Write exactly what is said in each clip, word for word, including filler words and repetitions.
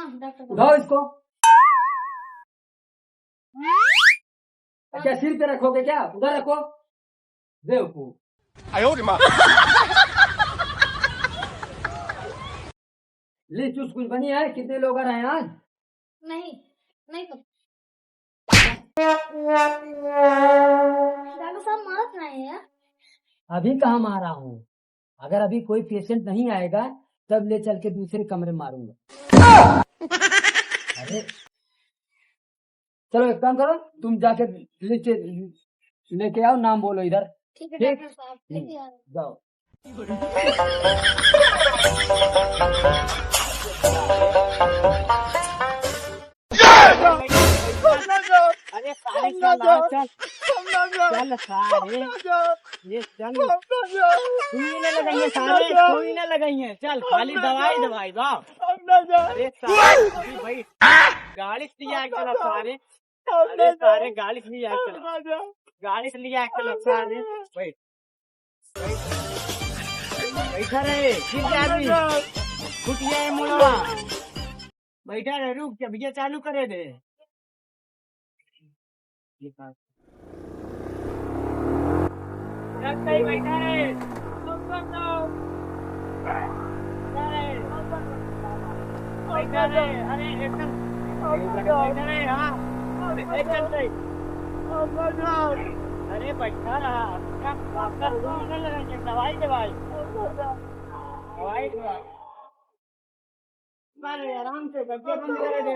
डॉक्टर साहब। उठाओ इसको। क्या सिर पे रखोगे क्या? उधर रखो। बेवकूफ। लिस्ट उस्ट कुछ बनी है? कितने लोग आ रहे हैं आज? नहीं, नहीं पता। डॉक्टर साहब, मारत नहीं है। अभी कहाँ मारा हूँ? अगर अभी कोई पेशेंट नहीं आएगा, तब ले चल के दूसरे कमरे में मारूंगा। अरे, चलो एक काम करो, तुम जाके लिस्ट लेके आओ, नाम बोलो इधर। ठीक है ठीक? डॉक्टर साहब, लेके आ रहे हैं। जाओ। अरे सारे चल, चल। चल सारे। ये चल। सुई न लगाइए सारे, सुई न लगाइए। चल, खाली दवाई, दवाई बा। अरे सारे, अभी भाई, गाड़ी से लिया के चला सारे। अरे सारे, गाड़ी से लिया के चला। गाड़ी से लिया के चला सारे। बैठ। बैठा रहे, गिर जाबी। खुटिया है मुड़वा। बैठा रहे, रुक, जब ये चालू करे दे। रख सही, बैठा रहे। बैठा रहे, अरे एकदम बैठा रहे, हाँ, एकदम सही। अरे बैठा रहा, क्या डॉक्टर को नहीं लगा, ये दवाई, दवाई, दवाई, दवाई। अरे आराम से गड्ढे बंद करे दे।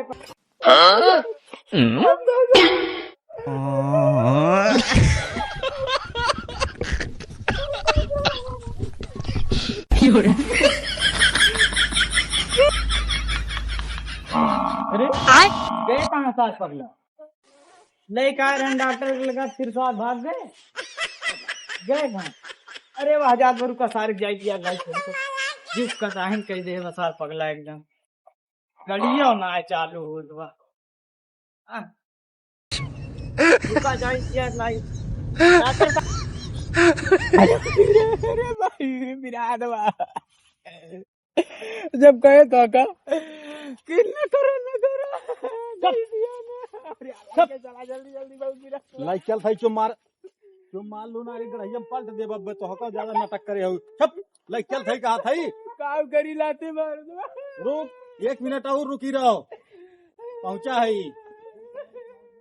अरे, गए कहाँ सास पगला? लइका रहन डॉक्टर के लगा, फिर स्वाद भाग गए, गए कहाँ? अरे वह जात बरू का सारे जाई दिया गाय को, जिस का ताहिन कह दे बसार पगला एकदम। गड़ियो ना चालू हो गवा। आ। रुका जाए, किया नहीं। अरे भाई, विराट बा। जब कहे तो का कि न करो, न करो। चुप। चला जल्दी, जल्दी, बहुत गिरा। लाई चल थाई, चुम मार। चुम मार लो ना रे, गड़हिया में पलट दे बब्बे, तो हका ज्यादा नाटक करे हो। चुप। लाई चल थाई, कहा थाई। काम करी लाते मार दो। रुक, एक मिनट और रुकी रहो। पहुंचा है।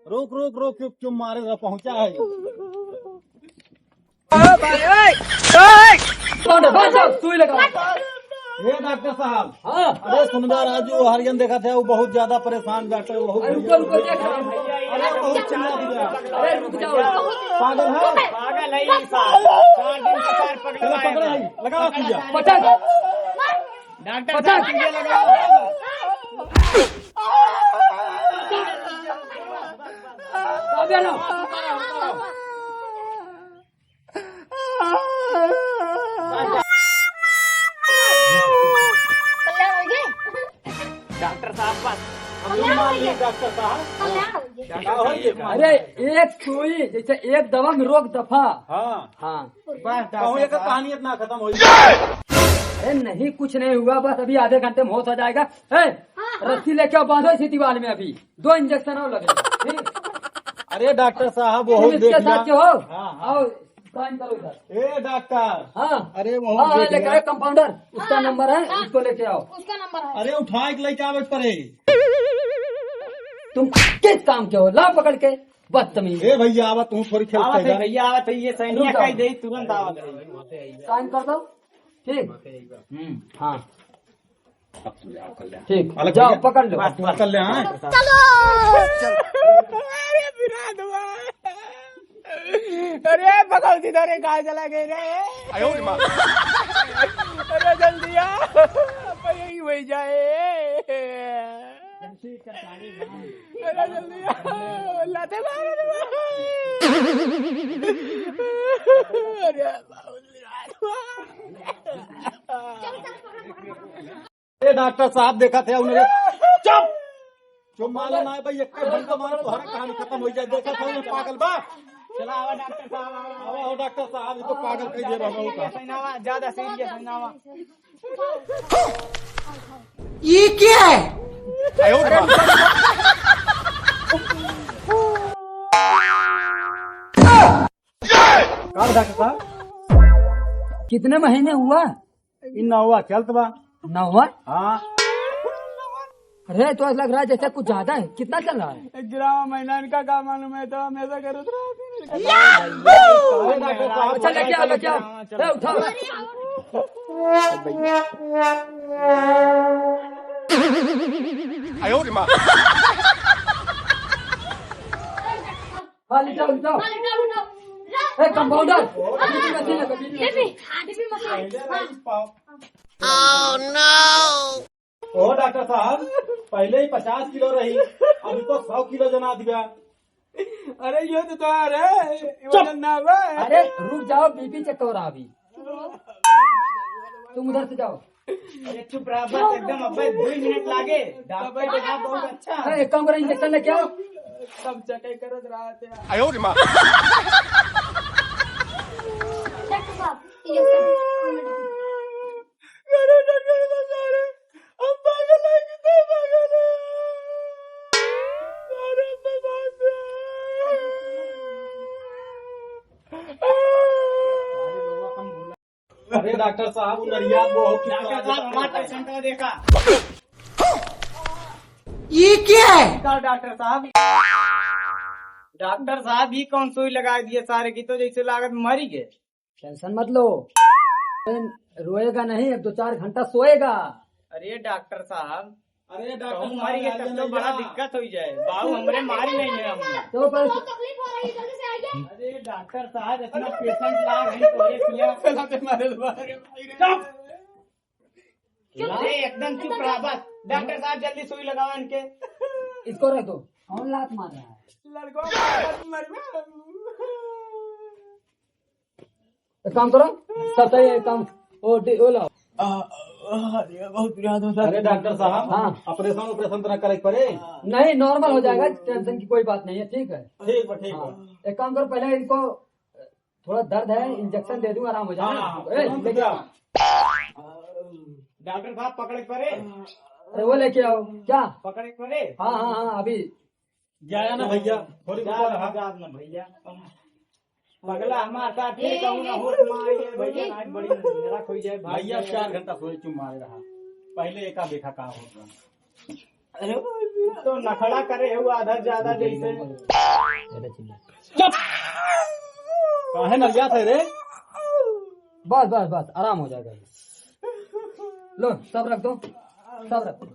रुक, रुक, रुक, चुप, चुप मारे रहो, पहुंचा है। ओ भाई, ओए, ओए। कौन है? कौन सा? सुई लगा। ए डॉक्टर साहब। हाँ। अरे सुन बे, राजू हरिजन देखा था, वो बहुत ज्यादा परेशान डॉक्टर, बहुत अरे रुको, रुको, देख रहे हैं। अरे बहुत चिल्ला दिया। अरे रुक जाओ। पागल है? पागल है ये साला। चार दिन से चार पगला चलो, पकड़े है। है, लगाओ सुइया। पटक। डॉक्टर पटक। साहब, सुइया लगाओ। अबे लो। कल्याण हो गए? डॉक्टर साहब बस। हम लोग मान लिए डॉक्टर साहब। कल्याण हो गए। का होई ये? अरे एक सुई जैसे एक दवा में रोग दफा। हाँ। हाँ। बस कहूँ डॉक्टर एक साहब। कहानी इतना खत्म हो गया। अरे नहीं, कुछ नहीं हुआ, बस अभी आधे घंटे में होश आ जाएगा। ए, हाँ, हाँ। रस्सी लेके आओ, बांधो इसी दीवार में अभी। दो इंजेक्शन और लगे। ठीक? अरे डॉक्टर साहब, वो तुम इसके देखना। साथ के हो? हाँ, हाँ। आओ, साइन करो इधर। ए डॉक्टर। हाँ। अरे वो हाँ, हाँ, देखना। लेके आओ कंपाउंडर, उसका हाँ, नंबर है, हाँ। उसको लेके आओ। उसका नंबर है। अरे उठा के लेके आवे पड़े। तुम किस काम के हो? लाओ पकड़ के, बदतमीज। ए भैया, आवा, तू थोड़ी खेल आवत है खेल। भैया, आवत है, ये सैनिया रुक जाओ। कह दे, तुरंत आवत है। साइन कर दो। ठीक? हम्म, हाँ। ठीक, अलग जाओ, भैया। पकड़ लो। बस, बस। कर ले, हाँ। चलो। अरे विराट भाई। अरे भगवती, अरे कहाँ चला गए रे? आयो रे माँ। अरे जल्दी आ। अब यही वही जाए। अरे जल्दी आ। लाते मारो रे। अरे बाबू विराट भाई। ए डॉक्टर साहब, देखा थे उन्हें। चुप। चुप मारो ना भाई, एक घंटा मारो तो हर कहानी खत्म हो जाए। देखा था उन्हें पागल बा। चला आवा डॉक्टर साहब, आवा, आवा। आवा हो डॉक्टर साहब, ये तो पागल कह दे रहा हूँ। ज्यादा सीरियस है ना, आवा। ये क्या है? का डॉक्टर साहब? कितने महीने हुआ? इ नौवा चलत बा। नौवा? हाँ। अरे, तो लग रहा है जैसे कुछ ज्यादा है। कितना चल रहा है? ग्यारह महीना, इनका का मालूम है, तो हमेशा करत रहते हैं। अरे डॉक्टर साहब, अच्छा, लेके आओ, लेके आओ। ए, उठाओ। हाँ, ले जाओ, ले जाओ। ए, कंपाउंडर, बीपी मशीन लगा, बीपी मशीन। बीपी, बीपी मशीन। हाँ। ओ डॉक्टर साहब, पहिले ही पचास किलो रही, अभी तो सौ किलो जना दिया। अरे, यो तो तोहार है, चुप। वजन ना बा। अरे, रुक जाओ, बीपी चेक करा अभी। तुम उधर से जाओ। अरे, चुप रहा, बस एकदम अब्बे दो ही मिनट लागे। डॉक्टर साहब बहुत अच्छा है। अरे, एक काम करो, इंजेक्शन लेके आओ। सब चेक करत रहा थे। डॉक्टर साहब, ये सब। अरे डॉक्टर साहब, अरे, हम पागल है, कितने पागल है। अरे, हम तो भाग गए। अरे डॉक्टर साहब, वो नरिया बहुत डॉक्टर साहब, हमारे पेशेंट को देखा। ये क्या है? डॉक्टर साहब, डॉक्टर साहब, ये कौन सुई लगा दिए सारे की, तो जैसे लागत मरी गए। टेंशन मत लो, रोएगा नहीं, अब दो चार घंटा सोएगा। अरे डॉक्टर साहब, अरे डॉक्टर कहूँ साहब, मरी गए तब तो बड़ा दिक्कत हो जाए। बाबू हमरे मारी नहीं है हम। तो बस तकलीफ हो रही है, जल्दी से आइए। अरे डॉक्टर साहब, इतना पेशेंट ला रहे हैं, तोरे पिया। चला ते मारे लो। चुप। अरे एकदम चुप रहा बस। डॉक्टर साहब, जल्दी सुई लगाओ इनके। इसको रख दो। कौन लात मार रहा है? लड़कों को लात मार रहा है। एक काम करो, सब सही है, एक काम, ओ, डि-, ओ लाओ। आ, आ, अरे, बहुत याद होता है। अरे, डॉक्टर साहब, हाँ। ऑपरेशन, ऑपरेशन तो ना करे के पड़े? नहीं, नॉर्मल हो जाएगा, टेंशन की कोई बात नहीं है, ठीक है? ठीक बा, ठीक बा। हाँ, एक काम करो, पहले इनको थोड़ा दर्द है, इंजेक्शन दे दूं, आराम हो जाए ना। हाँ, ए, तुरंत लेके आओ। डॉक्टर साहब, पकड़ के परे। अरे, वो लेके आओ। क्या? पकड़ के परे। हाँ, हाँ, हाँ, अभी। जाया ना भैया, थोड़ी जा, रुको रहा। जा ना भैया। पगला हमारे साथ फिर कहूँ ना होश में आई है भैया, आज बड़ी नरक हो जाए, भाग भैया जाए। चार घंटा सोए चुप मारे रहा, पहले एका देखा का होत बा। अरे तो नखड़ा करे हो आधा ज्यादा जैसे। चुप। काहे नरियात है रे? बस, बस, बस, आराम हो जाएगा। लो, सब रख दो, सब रख दो।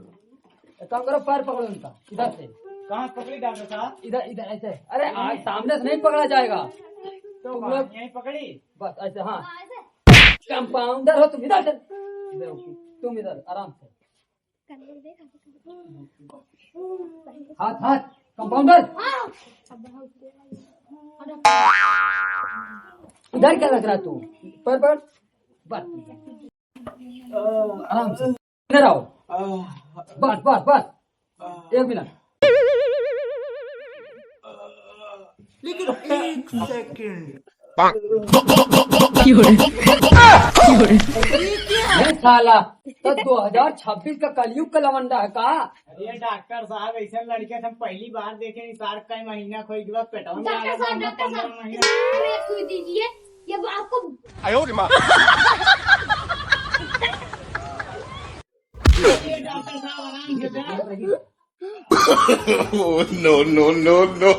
एक काम करो, पैर पकड़ो इनका, इधर से। कहाँ पकड़ी डॉक्टर साहब? इधर, इधर ऐसे। अरे, आज सामने से नहीं पकड़ा जाएगा। तो तुम लोग यहीं पकड़ी? बस ऐसे, हाँ। कंपाउंडर हो तुम, इधर से। तुम इधर आराम से। हाथ, हाथ, कंपाउंडर। इधर क्या लग रहा है तू? पर, पर। बस। आराम से। इधर आओ। बस, बस, बस। एक मिनट। लेकिन एक सेकंड। ये साला, तो दो हजार छब्बीस का कलयुग का लवंडा है का? अरे डॉक्टर साहब, ऐसे लड़के हम पहली बार देखे हैं। सार कई महीना खोई के बाद पेटवा में डॉक्टर आ गया, साहब, डॉक्टर पंद्रह साहब, महीना। एक सुई दीजिए, ये वो आपको आयो रे माँ। ये डॉक्टर साहब, आराम से बैठ। Oh, no, no, no, no।